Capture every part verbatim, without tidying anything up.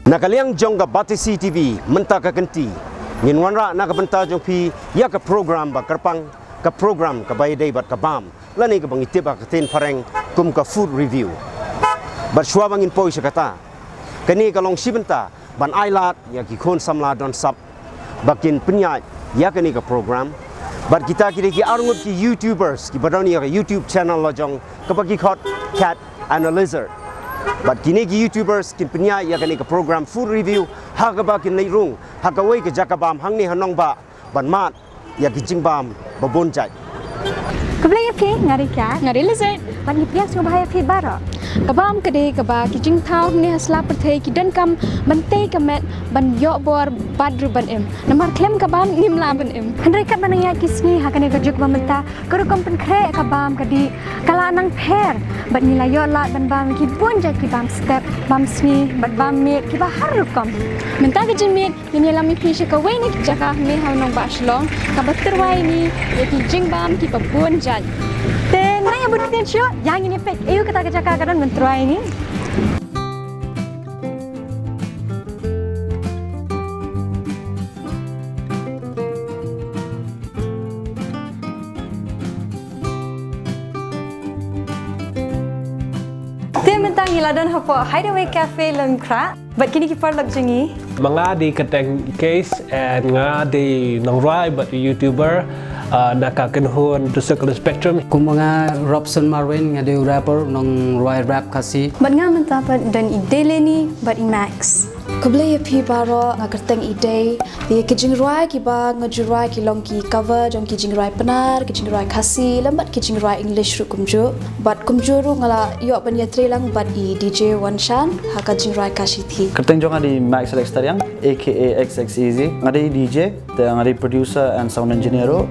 Na ka liang jong ka Batesi T V, mynta ka kynti, ngin wanrah na ka bynta jong phi ïa ka program ba kyrpang, ka program kaba ïadei bad ka bam, lane kaba ngi tip ha ka ktien phareng kum ka food review. Bad shuwa ba ngin poi sha kata, kane ka long shi bynta ban ailad ïa ki khun samla don sap ba kin pynïaid ïa kane ka program. Bad kita ki dei ki arngut ki YouTubers kiba don ïa ka YouTube channel la jong kaba ki khot Cat and a Lizard. Bad kine ki YouTubers kin pynïaid ïa kane ka program food review ha kaba kin leit rung ha kawei ka jaka bam hangne ha nongbah ban mad ïa ki jingbam ba bun jait. Khublei ïa phi, nga dei Kat. Nga dei Lizard. Bad ngi pdiang sngewbha ïa phi baroh. Ka bam ka dei kaba ki jingthaw hangne ha sla pyrthei ki donkam ban tei ka met, ban ïoh bor bad ruh ban im. Namar khlem ka bam ngim lah ban im. Hynrei katba nang ïaid ki sngi ha kane ka juk ba mynta, ka rukom pynkhreh ka bam ka dih ka la nang pher. Bad ngi la ïoh lad ban bam ki bun jait ki bam step, bam sngi bad bam miet kiba har rukom. Mynta ka jingmiet ngin ïalam ïa phi sha kawei na ki jaka hangne ha nongbah Shillong kaba tyrwa ïa ngi ïa ki jingbam kiba bun jait. Te ngin ïa bud ktien shuh, ïa ngin ïa peit aïu kata ka jaka ka don ban tyrwa ïa ngi. Te mynta ngi la don hapoh Hideaway Cafe Longkhrah. Bad kine ki paralok jong ngi. Ma nga dei kyrteng Case and nga dei nongrwai bad YouTuber, uh, na ka kynhun The Circle Spectrum. Kum ma nga Robson Marwin, nga dei u rapper, nongrwai rap Khasi. Bad nga mynta pat don i Delaney bad i Max. Khublei ïa phi baroh, nga kyrteng Idei. Ïa ki jingrwai kiba nga ju rwai ki long ki cover jong ki jingrwai Pnar, ki jingrwai Khasi, lem bad ki jingrwai English ruh kumjuh. Bad kumjuh ruh nga la ïoh ban ïatrei lang bad i D J Wanshan ha ka jingrwai Kashi Thi. Kyrteng jong nga dei Max Alex Tariang, A K A X X Easy. Nga dei D J, te nga dei producer and sound engineer ruh.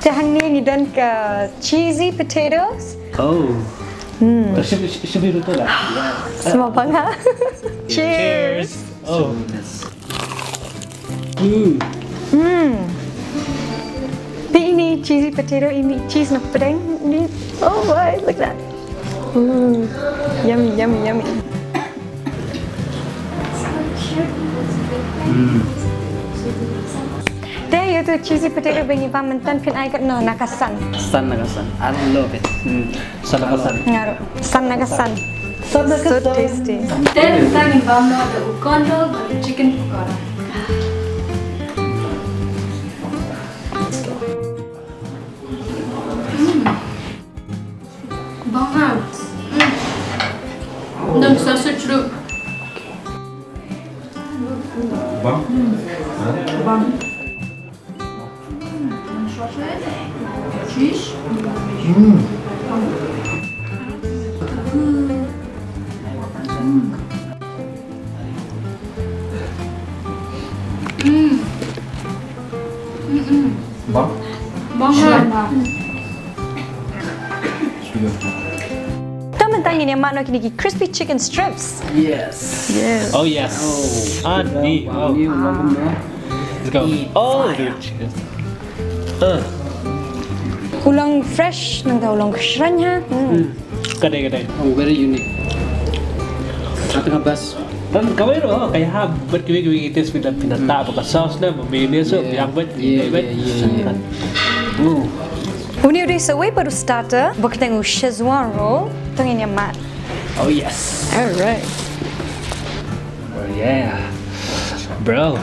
Te hangne ngi don ka cheesy potatoes. Oh. Hmm. Should we, should we do that? Sma banga. Cheers. Oh. Mm. Mm. Te ini cheesy potato, ini cheese na pdeng ni. Oh boy, look at that. Mm. Yummy, yummy, yummy. Mm. Te ïa tu cheesy potato ba ngi bam mynta phin ai katno na ka san? San na ka san. I love it. Mm. San na ka san. Nga ruh. San na ka san. San na ka san. So tasty. Te mynta ngin bam noh da u kondol bad u chicken pakora. Mm. Bang ha. Mm. Don sausage ruh. Bang. Bang. Bang. Bang. To mynta ngin ïa mad noh kine ki crispy chicken strips. Yes. Yes. Oh yes. Oh. Ani. Oh. Let's go. Oh, dude. Uh. U long fresh, nangta u long khreh ha. Hmm. Ka dei, ka dei. Oh, very unique. Kata ka best. Kan kawei ruh, ka ïahap bad kiwei kiwei ki taste, phi da, phi da tap ka sauce ne, ba mayonnaise, biang bad, biang bad. Une u dei sa uwei pat u starter, ba kyrteng u Szechuan roll, to ngin ïa mad. Oh yes. All right. Oh yeah. Bro.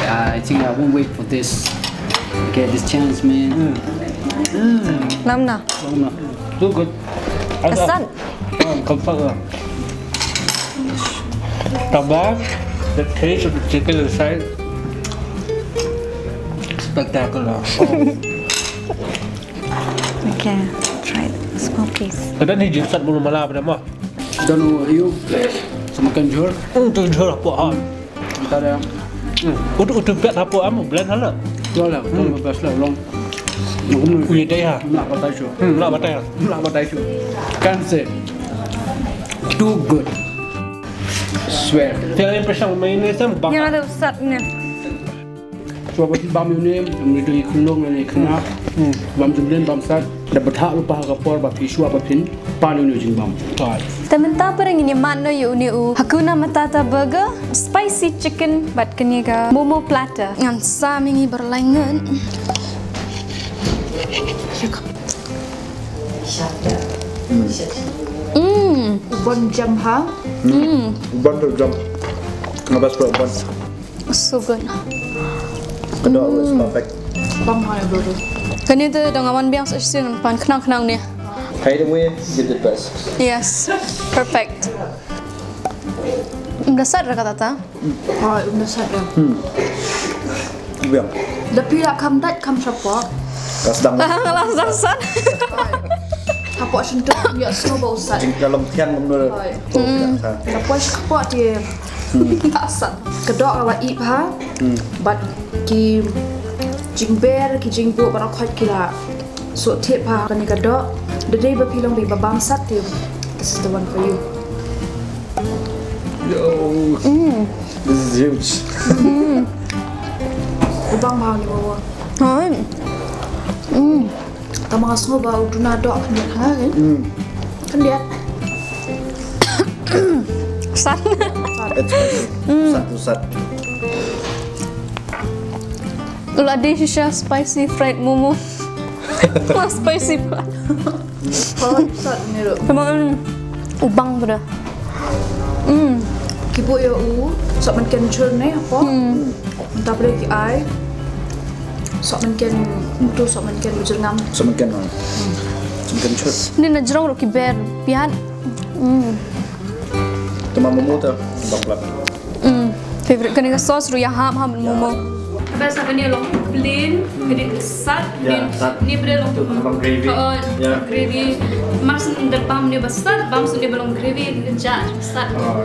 Yeah, I think I won't wait for this. Get this chance, man. Mm. Lam na. Lam na. Too good. Ka san. Oh, comfort lah. Tambah the taste of the chicken inside. Spectacular. Oh. Okay, try a small piece. Ka don hi jingsat bulu mala ba dei mo. Don u ayu. Sa makan jhur. Hmm, tu jhur apa ah. Ntar ya. Hmm. Utu, utu pet apa am blend hala. Tu lah, tu best lah long. Ui dei ha. Lah batai shu. Hmm, lah batai. Lah batai shu. Kan se. Too good. Swear. Tiada yang pesang main ni sam bang. Yang ada usap ni. Shu ba phi bam ïa une, ym dei khunlung ne khnap. Hmm, bam jumlin bam sat, da bthah ruh pa ha ka por ba phi shuwa ba phin pan ïa une u jingbam. Te mynta pat ngin ïa mad noh ïa une u Hakuna Matata burger, spicy chicken bad kane ka momo platter. Ngan sam ïa ngi baroh lai ngut. Mm. U bun jam ha. Mm. U bun tu jam. Nga best part u bun. So good. Ka doh is perfect. Bang ha ïa bro. Kane te da nga wan biang sa shisien, pan khnang khnang ne. Hai de mui, give it best. Yes. Perfect. Ym da sat re kata ta. Ha, ym da sat re. Hmm. Biang. Da phi la kham dait kham shapoh. Ka sdang. Ka la sdang sat. Shapoh shintuk ïa sngewbha u sat. Jingkhlem thiang kumno. Hai. Ko phi la sat. Da poi shapoh te. Hmm. Ta sat. Ka doh ka la ih bha. Hmm. Bad ki jingber, ki jingbuh baroh khoit ki la suk thied bha ha kane ka doh. Da dei ba phi long ba bam sat te, this is the one for you. Yo. Mm. This is huge. Mm. U bang bha ni bawa. Hai. Mm. Tang ba nga sngew ba u duna doh khyndiat ha, kan? Mm. Khyndiat. Sat. It's spicy. Mm. Sat tu sat. La dei shisha spicy fried momo. Wah, spicy pat. Pala sat ni ruh. Tama, mm, u bang pada. Mm. Ki buh ïa u, sok mynken chur ne, hapoh. Mm. Mynta pala ki ai. Sok mynken, tu sok mynken bajyrngam. Sok mynken, ah. Sok mynken chur. Ni na jrong ruh ki ber, piat. Mm. Tama momo ta, bang plat. Mm. Favorite kane ka sauce ruh ïa hap hap momo. Best ha kane long plain, ka dei sat, ka dei sat. Ni bre long. Tu long gravy. Oh, yeah. Gravy. Mar syn da bam ne ba sat, bam syn ne ba long gravy, ka ja sat. Oh.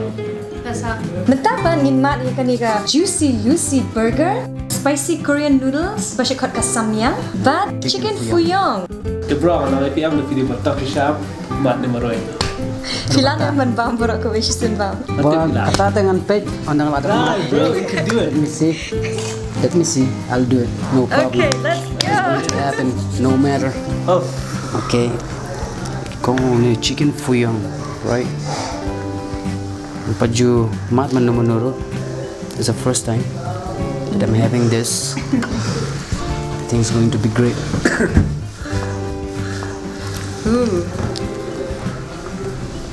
Best ha. Mynta pat ngin mad ïa kane ka Juicy Lucy Burger, spicy Korean noodles, ba shakot ka samyang, bad chicken fuyong. Te bro, nga la ïa phi am da phi dei ba tough shisha. Mad ne marwei. Phi lah ne ban bam baroh kawei shisien bam? Ba kata te ngan peit, ong dang lah. Right, bro, you can do it. Let me see. Let me see. I'll do it. No problem. Okay, let's go. It's going to happen no matter. Oh. Okay. Kong ne chicken fuyong, right? Paju mat manu manu. It's the first time that I'm having this. I think it's going to be great. Ooh.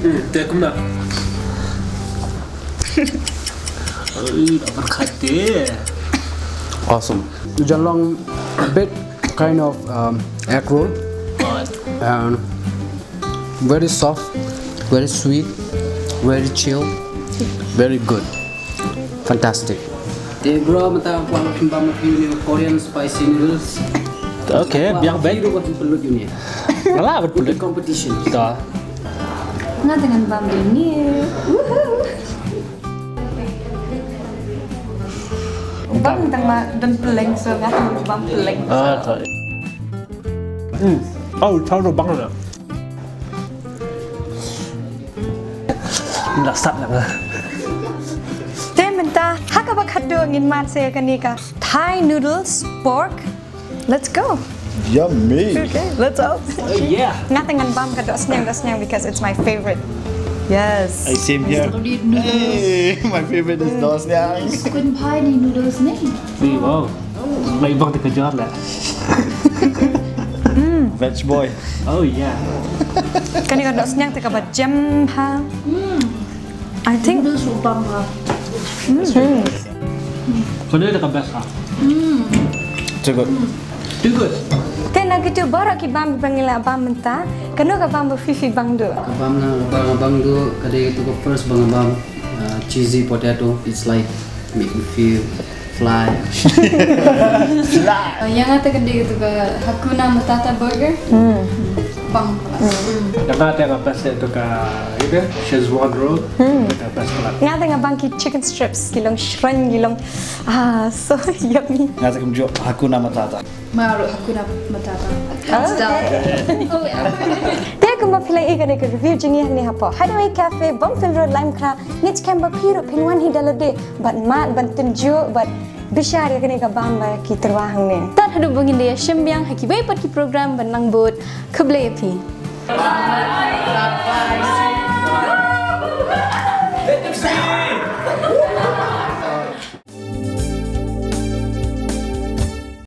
Hmm, te kumna. Ui, da berkat te. Awesome. Jan long a bit kind of, um, egg roll. And very soft, very sweet, very chill, very good. Fantastic. Te bro, mynta kwah pynbam ïa phi ïa une Korean spicy noodles. Okay, biang bad. Phi ruh wat pynlut ïa une. Nga lah ban pynlut. Competition. Ta. Nga te ngan bam ïa une. Woohoo. Bam tang ma don pylleng, so nga te ngan bam pylleng. Ah, ta. Hmm. Oh, tau bang na. Nda sat na. Te mynta ha kaba khadduh ngin mad sa ïa kane ka Thai noodles pork. Let's go. Yummy. Okay, let's all. Oh, yeah. Nga te ngan bam ka dohsniang, dohsniang because it's my favorite. Yes. Hey, same here. Solid noodles. Hey, my favorite is dohsniang. Kun phai ni noodles ni. Hey, wow. Mai bang te ka jar la. Veg boy. Oh yeah. Kane ka dohsniang te kaba jem ha. Mm. I think noodles u bang ha. Mm. Kane te ka best ha. Mm. Too good. Too good. Te na kitu baroh ki bam ba ngi la bam mynta. Kano ka bam ba phi phi bang duh? Ka bam na ba nga bang duh, ka dei tu ka first ba nga bam, uh, cheesy potato. It's like make me feel fly. Fly. Uh, ïa nga te ka dei tu ka Hakuna Matata burger. Hmm. Bang. Hmm. Ïa nga te ka best tu ka, ïa ka Szechuan roll. Hmm. Ka best pala. Nga te nga bang ki chicken strips, ki long shrine, ki long, ah, so yummy. Nga te kumjuh Hakuna Matata. Maru Hakuna Matata. Ah, okay. Te kumba phi la ïohi kane ka review jong ngi hangne hapoh Hideaway Cafe, Bumfield Road, Laitumkhrah. Ngi skhem ba phi ruh phin wan hi da lade bad mad ban tynjuh bad Bishar ïa kane ka bam ba ki tyrwa hangne. Tad haduh ba ngin da ïa shim biang ha kiwei pat ki program ban nang bud, khublei ïa phi.